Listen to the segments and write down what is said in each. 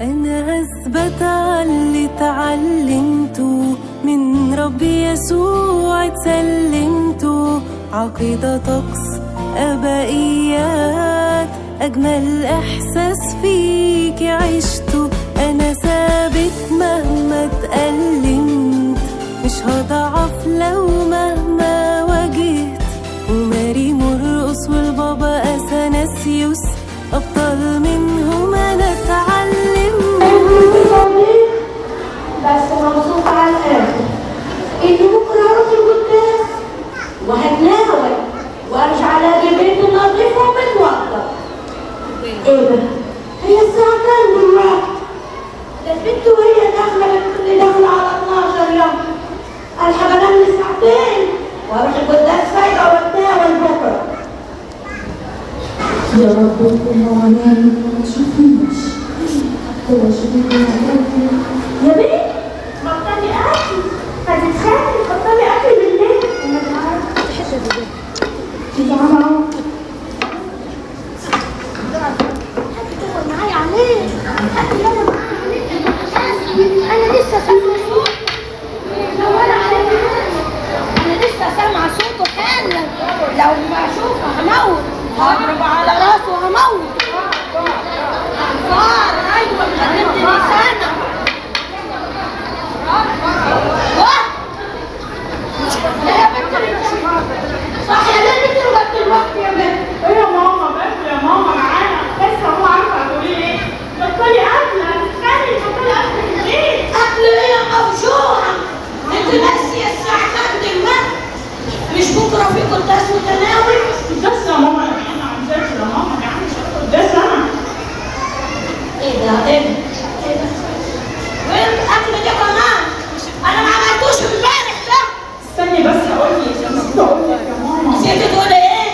أنا هثبت على اللي اتعلمته من ربي يسوع، اتسلمته عقيدة، طقس، أبائيات، أجمل إحساس فيك عشته. أنا ثابت مهما اتألمت، مش هضعف لو مهما واجهت. وماري مرقس والبابا أثناسيوس أبطال منهم أنا اتعلمت. صديق بس مبسوطة على الآخر إني بكرة هروح القداس وهتناول وأرجع ألاقي بيتي نظيف ومتوضب. إيه ده؟ هي الساعة كام دلوقتي؟ ده البنت وهي داخلة بتقول لي داخلة على 12 يوم. ألحق أنام لي ساعتين وأروح القداس فايقة وأتناول بكرة. يا رب تكون عيني ما تشوفنيش حتى لو شفتني. يا بنت بطلي أكل، هتتخاني، بطلي أكل بالليل، أنا جعانة. جعانة. حد يدور معايا عليه، حد يدور معايا عليه. انا لسه سامعه صوته، دور عليه. انا لسه سامعه صوته حالا، لو ما اشوفه هموت، هضرب على راسه هموت. فار، ايوه مغنمت لسانه. واه لا يا بنت، صح يا بنت، لغايه دلوقتي يا بنت. ايه يا ماما؟ باكل يا ماما، معانا بس هو عارفه هتقولي لي ايه؟ بطلي اكل، هتتخانقي، بطلي اكل في البيت. اكل ايه يا موجوعة؟ انت ناسية الساعة كام دلوقتي؟ مش بكرة في قداس وتناول؟ قداس يا ماما؟ انا جعانه، عايزه اكل يا ماما، جعانه، مش هاكل قداس انا. ايه ده؟ ايه ده؟ ايه ده؟ وين الاكل ده كمان؟ انا ما عملتوش امبارح ده. استني بس اقول لك، نسيت اقول لك يا ماما. نسيتي تقولي ايه؟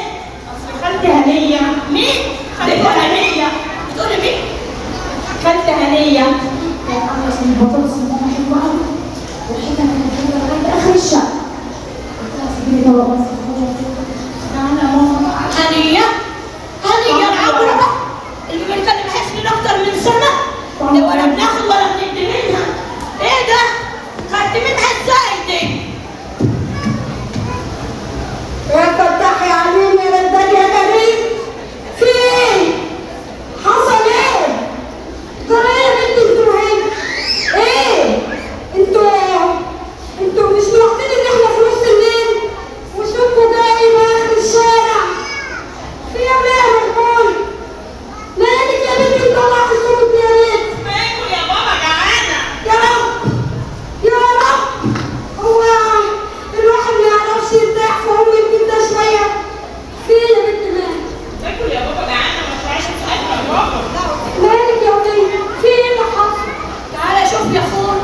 اصل خالتي هنيه. مين؟ خالتي هنيه. بتقولي مين؟ خالتي هنيه كانت عامله صينيه بطاطس يا ماما حلوه قوي، والحته كانت جايه لغايه اخر الشقه. قلت لها سيبي لي طبق بس. جعانه يا ماما. هنية؟ هنية العبرة اللي ما بنكلمهاش لنا أكتر من سنة؟ ده ولا بناخد ولا بندي منها. ايه ده؟ خدت منها ازاي دي؟ يا فتاح يا عليم يا رزاق يا كريم، في ايه؟ حصل ايه؟ جرى ايه يا بنت؟ انتوا هنا؟ ايه؟ انتوا مش ملاحظين ان احنا في نص الليل وصوتكوا جاي من اخر الشارع؟ في ايه يا مقبول؟ مالك يا بنتي مطلعه في صوتك يا بنت؟ باكل يا بابا، جعانه. يا رب يا رب، هو الواحد ما يعرفش يرتاح في ام البيت ده شويه؟ في ايه يا بنت مالك؟ باكل يا بابا، جعانه، ما تطلعيش في اكل يا بابا. مالك يا ولية؟ في ايه اللي حصل؟ تعالى شوف يا اخوي،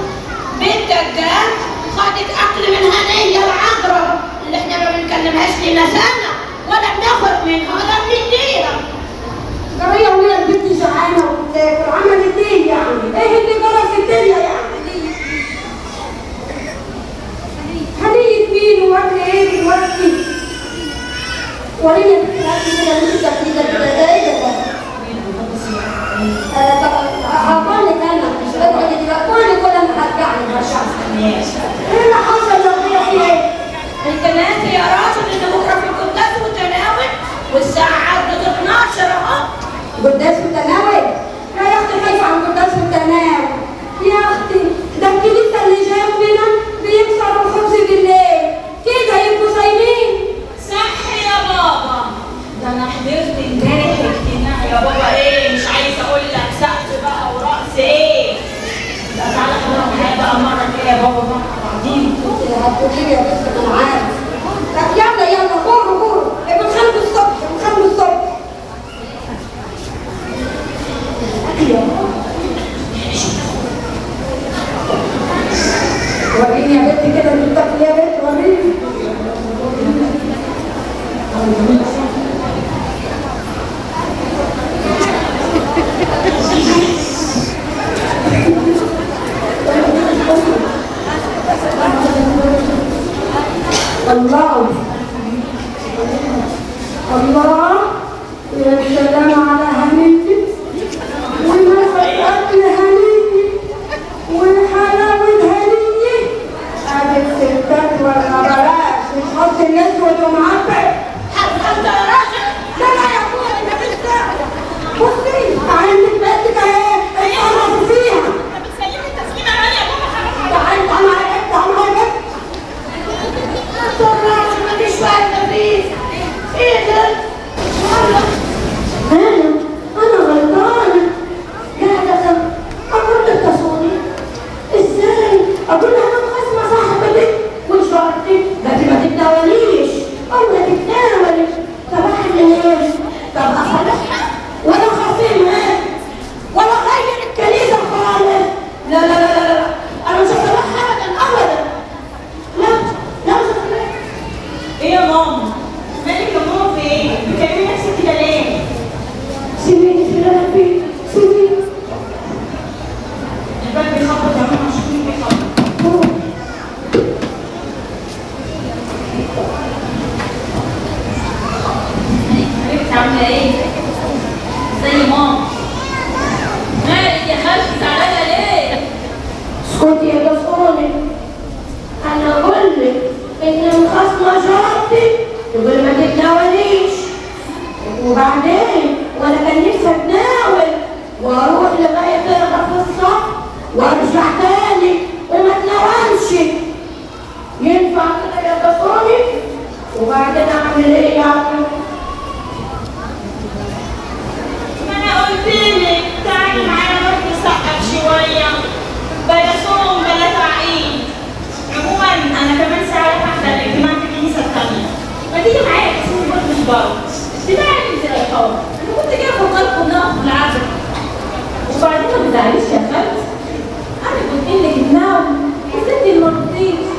بنتك جت خدت اكل من هنيه العذراء اللي احنا ما بنكلمهاش لنا سنه، ولا بناخد منها ولا بنديها. جرى يا ولية، البنت جعانة وبتاكل، عملت ايه يعني؟ ايه اللي جرى في الدنيا يعني؟ هنية مين واكل ايه دلوقتي؟ وريني يا بنت الاكل كده اللي انت بتاكليه ده كده، ده ايه ده؟ طب هقول لك انا، مش اقعدي دلوقتي، كلي كل انا هرجع لك. ايه اللي حصل يا ولية؟ في ايه؟ انت ناسي يا راجل ان بكره في قداس وتناول والساعه عدت 12 اهو. قداس وتناول؟ لا يا اختي، خايفة عن قداس وتناول يا اختي، ده الكنيسة اللي جنبنا بيكسروا الخبز بالليل كده يبقوا صايمين. صح يا بابا، ده انا حضرت امبارح اجتماع يا بابا، ايه مش عايزه اقول لك، سقف بقى ورقص ايه. ده تعالى احضر معايا بقى مره كده يا بابا بقى بعدين. هتقولي لي يا بنت، ما انا عارف. طب يلا يلا، غوروا غوروا، بنخلوا الصبح، بنخلوا الصبح. وريني يا بنت كده انت بتاكلي يا بنت، وريني. الله الله، يا سلام على هنيتي ونفس اكل هنية. لا لا لا لا لا، انا مش هصالحها ابدا ابدا. لا لا مش هصالحها. ايه يا ماما؟ مالك يا ماما في ايه؟ بتعملي نفسك كده ليه؟ سيبيني في اللي انا فيه، سيبيني. الباب بيخبط يا ماما، شوفي مين بيخبط. حبيبتي عاملة ايه؟ زي ماما. مالك يا خالتي زعلانة ليه؟ اسكتي يا تصوني، انا اقول لك ان الخصمه جارتي تقول ما تتناوليش، وبعدين وانا كان نفسي اتناول واروح لغاية اقرا في الصف وارجع تاني وما اتناولش. ينفع كده يا تصوني؟ وبعدين اعمل ايه يعني؟ ما انا قلت لك تعالي معايا نروح نسقف شوية، بلا صوم بلا تعقيد. عموما انا كمان ساعة رايحة احضر الاجتماع في الكنيسة الثانية، ما تيجي معايا تسيبني برضه مش بره. اجتماع اللي انت رايحاه، انا كنت جاية افكركم نقف بالعدل. وبعدين ما تزعليش يا خالتي، انا قلت لك تناولي بس انت اللي ما رضيتيش.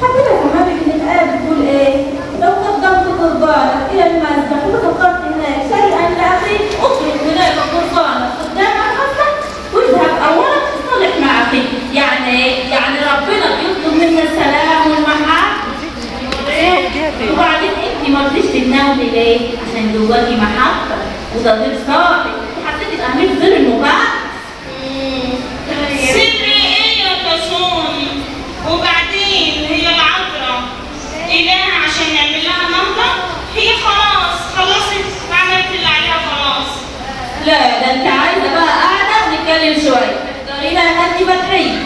حبيت افهمك ان الايه بتقول ايه؟ لو قدمت قربانك الى المذبح وفكرت هناك شيئا لاخيك، اترك هناك قربانك قدام المذبح واذهب اولا تصطلح مع اخيك. يعني ايه؟ يعني ربنا بيطلب منا السلام والمحبة. وبعدين انت ما رضيتش تتناولي ليه؟ عشان جواكي محبة وضمير صاحي، وحسيتي باهمية سر المبارك. سر ايه يا تصوني؟ وبعدين هي العذراء إله عشان نعمل لها نهضة؟ هي خلاص خلصت وعملت اللي عليها خلاص. لا ده انت عايزه بقى قاعدة ونتكلم شوية. احضرينا يا خالتي فتحيه.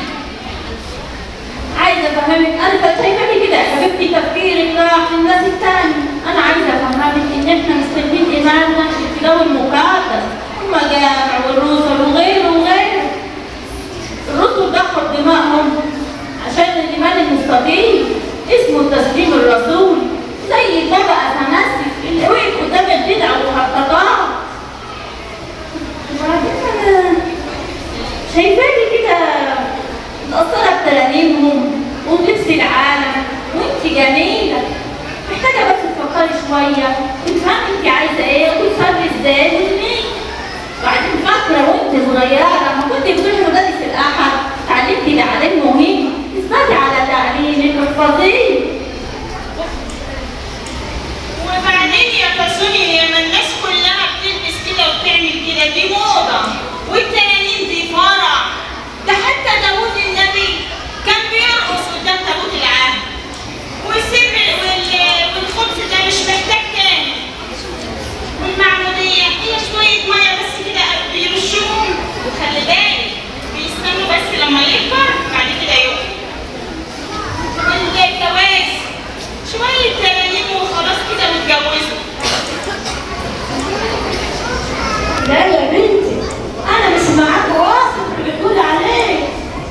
عايزه افهمك، انا شايفاكي كده يا حبيبتي تفكيرك راح للناس التانية. انا عايزه افهمك ان احنا مستلمين ايماننا في الكتاب المقدس، المجامع والرسل وغيره وغيره. الرسل ضحوا بدمائهم عشان الايمان المستقيم، اسمه التسليم الرسولي، زي البابا اثناسيوس اللي وقف قدام البدع وهرطقاه. وبعدين انا شايفاكي كده متأثرة بترانيمهم وبلبس العالم، وانت جميلة، محتاجة بس تفكري شوية وتفهمي انت عايزة ايه وتصرفي ازاي وتنيجي. وبعدين فاكرة وانت صغيرة لما كنت بتروحي مدارس الأحد اتعلمتي تعليم مهم، اثبتي على تعليمك واحفظيه. وبعدين يا تصوني هي ما الناس كلها بتلبس كده وبتعمل كده، دي موضة، والترانيم دي فرح. ده حتى داوود النبي كان بيرقص قدام تابوت العهد. والسر والخبز ده مش محتاج تاني. والمعمودية هي شوية مية بس كده بيرشوهم، وخلي بالك بيستنوا بس لما يكبر بعد كده يقف. والجواز شوية ترانيم وخلاص كده واتجوزوا. لا يا بنتي، انا مش معاك واثق اللي بتقول عليه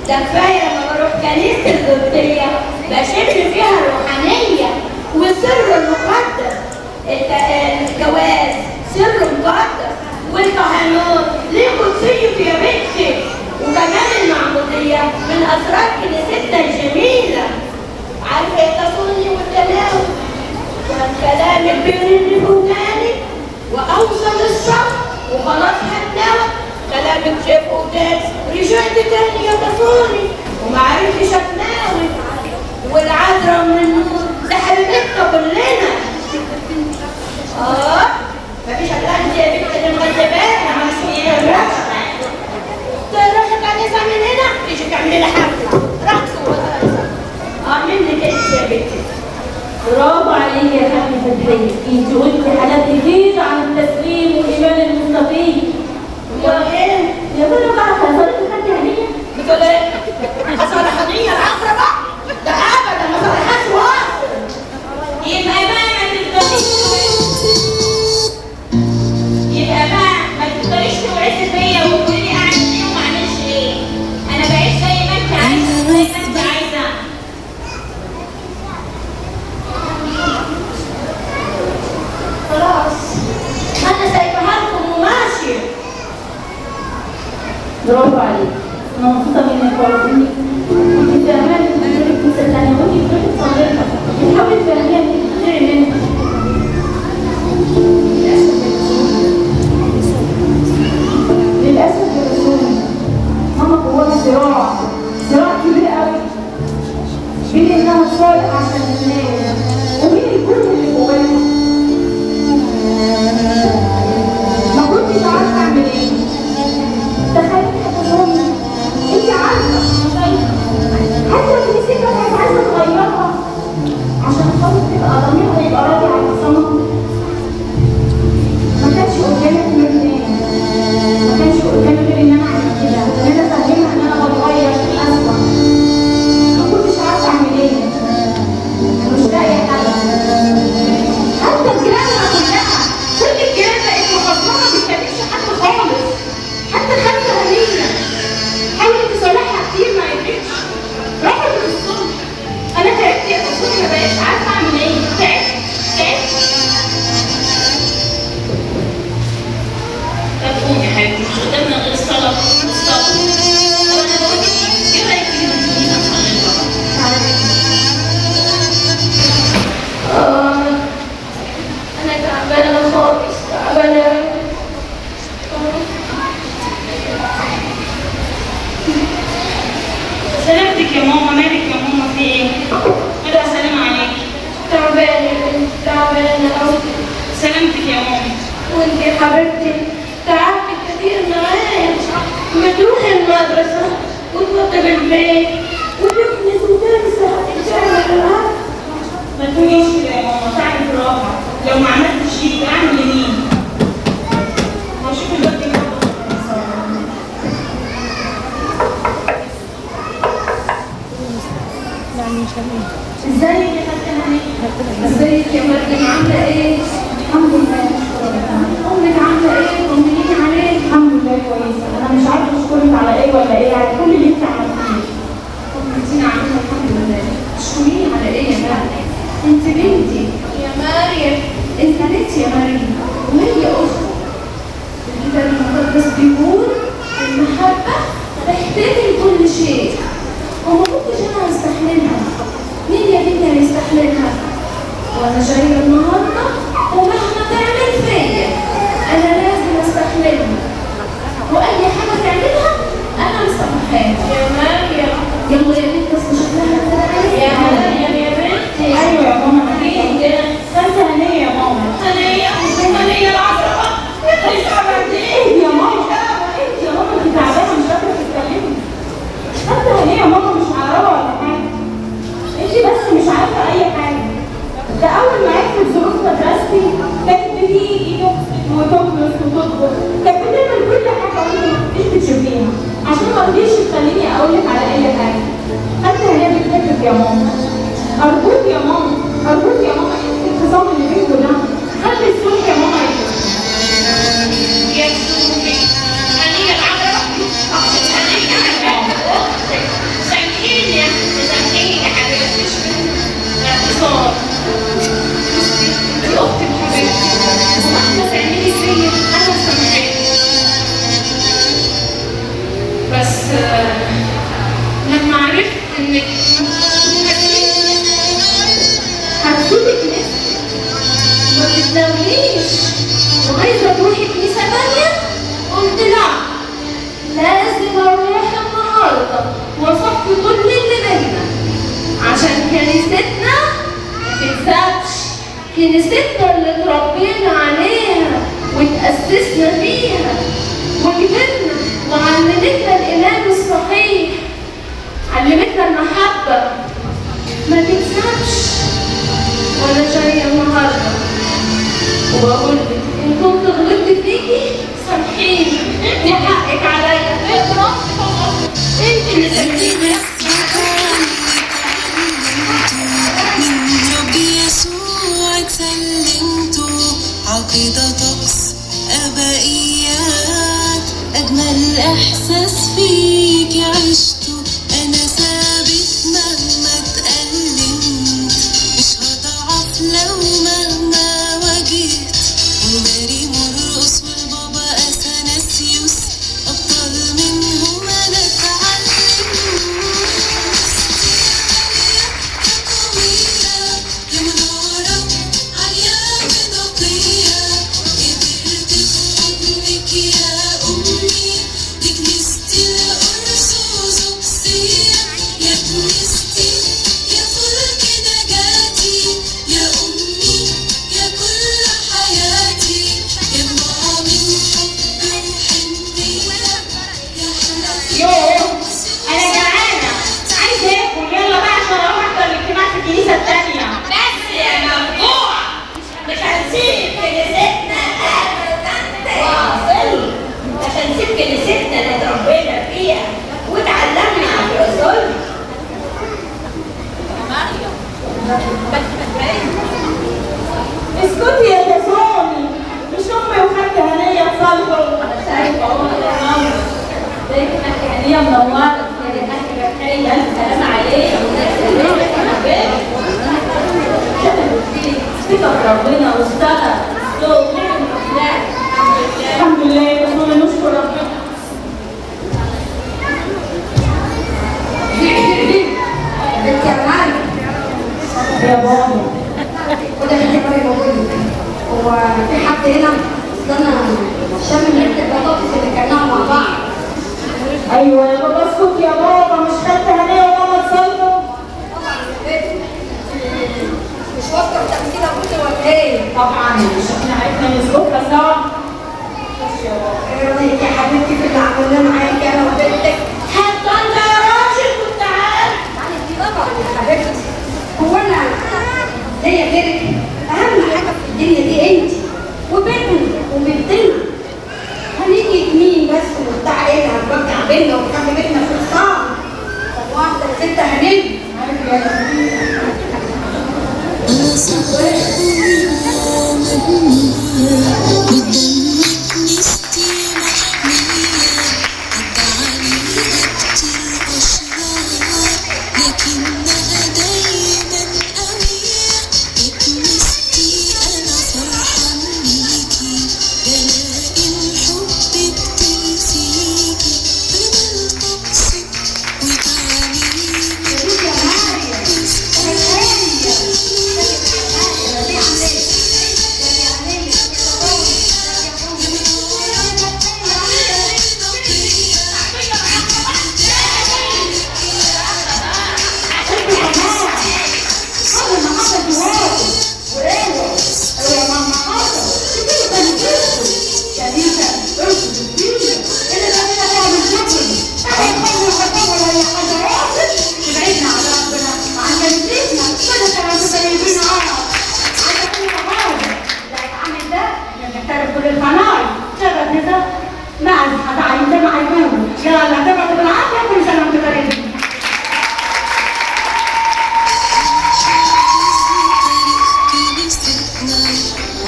ده. كفاية لما بروح كنيسة القبطية بشم فيها الروحانية والسر المقدس. الجواز سر مقدس، والكهنوت ليه قدسيته يا بنتي، وكمان المعمودية من اسرار كنيستنا الجميلة. عارفه يا تصوني والتناول والكلام بيرن في وداني واوصل الصف وخلاص هتناول. كلامك جه في وداني رجعت تاني يا تصوني وما عرفتش اتناول. والعذراء من النور ده حبيبتنا كلنا. مفيش الا انت يا بنت اللي مغلبانا. تروحي كنيسة من هنا تيجي تعملي لي حفلة رقص وهيصه. منك انت يا بنتي. برافو عليك يا خالتي فتحية، انت قلتي حاجات كتير عن التسليم والايمان المستقيم. وايه؟ يا ترى بقى حصلت لك هديه؟ بتقول ايه؟ صالحانية العذراء بقى؟ ده ابدا ما صالحهاش واصل. يبقى بقى ما تفضليش توعدي فيا وتقولي لي اعمل ايه وما اعملش ايه. انا بعيش زي ما انت عايزه زي ما انت عايزه. خلاص انا سايبها لكم وماشية. برافو عليك. انا مبسوطة منك والله انك انت فاهمه انك بتروحي الكنيسة الثانية وانت بتروحي تصلي، بتحاولي تفهميها انك بتغيري منها. للأسف يا بسومي، ماما جواها صراع، صراع كبير قوي بين إنها تصالح عشان الناس وبين الكره اللي جواها. ما كنتش عارفة أعمل إيه. تخيلي يا بسومي، أنت عارفة حتى كنيستها كانت عايزة تغيرها عشان خاطر تبقى ضميرها يبقى راضي عن الصمت. ما كانش قدامي غير ما كانش قدامي غير ان انا اعمل كده، ان انا افهمها ان انا بتغير للأسوأ. ما كنتش عارفه اعمل ايه، مش لاقيه حل. حتى الجيران كلها، كل الجيران بقت مخاصمة، ما بتكلمش حد خالص. حتى خالتي هنيه حاولت تصالحها كتير ما قدرتش، رفضت الصلح. انا تعبت يا بسومي، ما بقتش عارفه اعمل ايه، تعبت تعبت. طب قومي يا حبيبتي، مش قدامنا غير الصلاة والصبر. طب انا بقول لك ايه، ايه رايك تيجي الكنيسة نصلي لبابا؟ أنا تعبانة خالص، تعبانة. سلامتك يا ماما. مالك يا ماما، في ايه؟ كده سلام عليكي. تعبانة يا بنتي، تعبانة أوي. سلامتك يا ماما. وانتي يا حبيبتي تعبت كتير معايا، ما تروحي المدرسة وتوضب البيت وتكنس وتمسح وتعمل الأكل. ما تقوليش كده يا ماما، تعبك راحة. لو ما عملتش ليك اعمل لمين؟ واشوف الوقت اللي ازيك يا خالتي هنيه؟ ازيك يا مريم، عاملة ايه؟ الحمد لله نشكر ربنا. أمك عاملة ايه؟ طمنيني عليك. الحمد لله كويسة. أنا مش عارفة أشكرك على ايه ولا ايه، على كل اللي أنت عملتيه. طمنتيني عليها الحمد لله. تشكريني على ايه يا مريم؟ أنت بنتي يا مريم، أنت بنتي يا مريم، وهي أختي. الكتاب المقدس بيقول المحبة تحتمل كل شيء، وما كنتش أنا هستحملها. مين يا بنتي هيستحملها؟ وأنا جاية النهاردة ومهما تعمل فيا أنا لازم أستحملها، وأي حاجة تعملها أنا مسامحاها. يا مريم، يلا يا بنتي، أصل شكلها كده عايزة. يا مريم يا بنتي. ايوه يا ماما، مين ده؟ خالتي هنيه يا ماما. هنيه، هنيه العذراء. ايه يا ماما؟ انت يا ماما انت تعبانة مش قادرة تتكلمي. خالتي هنيه يا ماما مش عقربه ولا حاجة، انت بس مش عارفه اي حاجة. ده اول ما عرفت ظروف مدرستي كانت بتيجي تغسل وتكنس وتطبخ، كانت بتعمل كل حاجة وانت ما كنتيش بتشوفيها، عشان ما رضيتش تخليني اقول لك على اي حاجة. خالتي هنيه بتحبك يا ماما. ارجوك يا ماما، ارجوك يا ماما، انت الخصام اللي بينكم ده خلي الصلح يا ماما يكون. يا سومي، هنيه العذراء، اقصد هنيه اختك. سامحيني يا اختي، سامحيني يا حبيبتي. اعتصام، بصي انت اختي وحبيبتي، ومهما تعملي فيا انا مسامحاكي. بس لما عرفت انك هتسيبي كنيستك ما بتتناوليش وعايزة تروحي كنيسة تانية، قلت لا، لازم اروح النهاردة واصفي كل اللي بينا، عشان كنيستنا ما تتسابش، كنيستنا اللي اتربينا عليها وتأسسنا فيها وكبرنا وعلمتنا الإيمان الصحيح، علمتنا المحبة، ما تتسابش. وانا جاية النهارده وبقول لك ان كنت غلطت فيكي سامحيني، دي حقك عليا. انت اللي سامحيني يا اختي. من ربي يسوع اتسلمت عقيدة طقس أبائيات، أجمل إحساس فيك عشته، أنا ثابت مهما اتألمت، مش هضعف لو مهما واجهت. وماري مرقس والبابا أثناسيوس أبطال منهم أنا اتعلمت. هنيه منورة. يا الف سلامه عليك. ثقة في ربنا واشتغل الصوت نعمل حفلات. الحمد لله يا بس نشكر ربنا. بنت يا مريم. يا بابا وده بنت مريم بقول لك، هو في حد هنا؟ اصل انا شامم ريحه البطاطس اللي كلناها مع بعض. ايوه يا بابا اسكت يا بابا، مش خدت هنيه وماما تصلوا؟ طبعا يا بنت، مش واثقة في تمثيل ابوكي ولا ايه؟ طبعا مش احنا عرفنا نظبطها سوا. خش يا بابا. ايه رايك يا حبيبتي في اللي عملناه معاكي انا وبنتك؟ حتى انت يا راجل كنت عارف. طبعا يا حبيبتي، هو انا ليا غيرك؟ اهم حاجة في الدنيا دي انت وبيتنا وبنتنا. هنيجي مين بس وبتاع ايه اللي هتوجع بينا وتخلي بيتنا في الصعب؟ طب واحدة ست هنيجي. أنا صغيرة مبنية قدامك نستي محمية، عدى عليها كتير أشرار لكنها دايما قوية. اتمستي أنا فرحان بيكي، بلاقي الحب كتير فيكي، بمن تقصد وتعليمك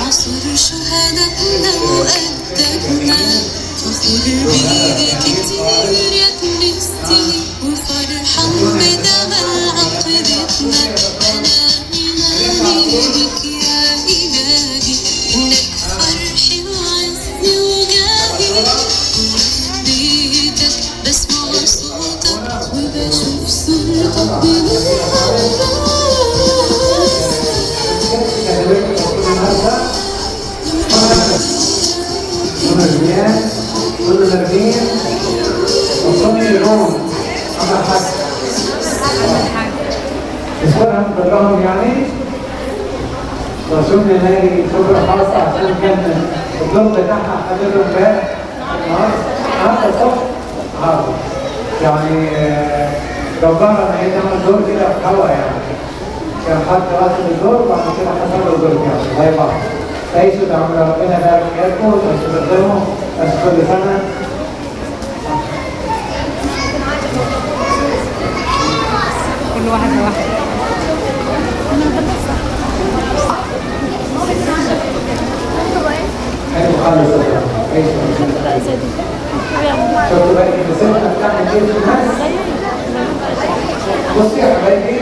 عصر شهادتنا وأجدادنا، فخور بيك كتير يا كنيستي، وفرحان بجمال عقيدتنا. أنا إيماني بك يا إلهي، إنك فرحي وعزي وجاهي. وفي بيتك بسمع صوتك وبشوف صورتك بنور. نشكرهم كلهم يعني، وسمي ناجي شكرا خاصة عشان كان الدور بتاعها حضرته امبارح النهارده الصبح حاضر يعني جبارة ان هي تعمل دور كده في الهوا يعني، كان حد واخد الدور وبعد كده حصل له دور يعني زي بعض. تعيشوا تعملوا ربنا يبارك حياتكم وتعيشوا تخدموا تعيشوا كل سنة. كل واحد لوحده. حلو خالص. شفتوا بقى المسافة بتاعت الناس؟ بصوا يا حبايبي،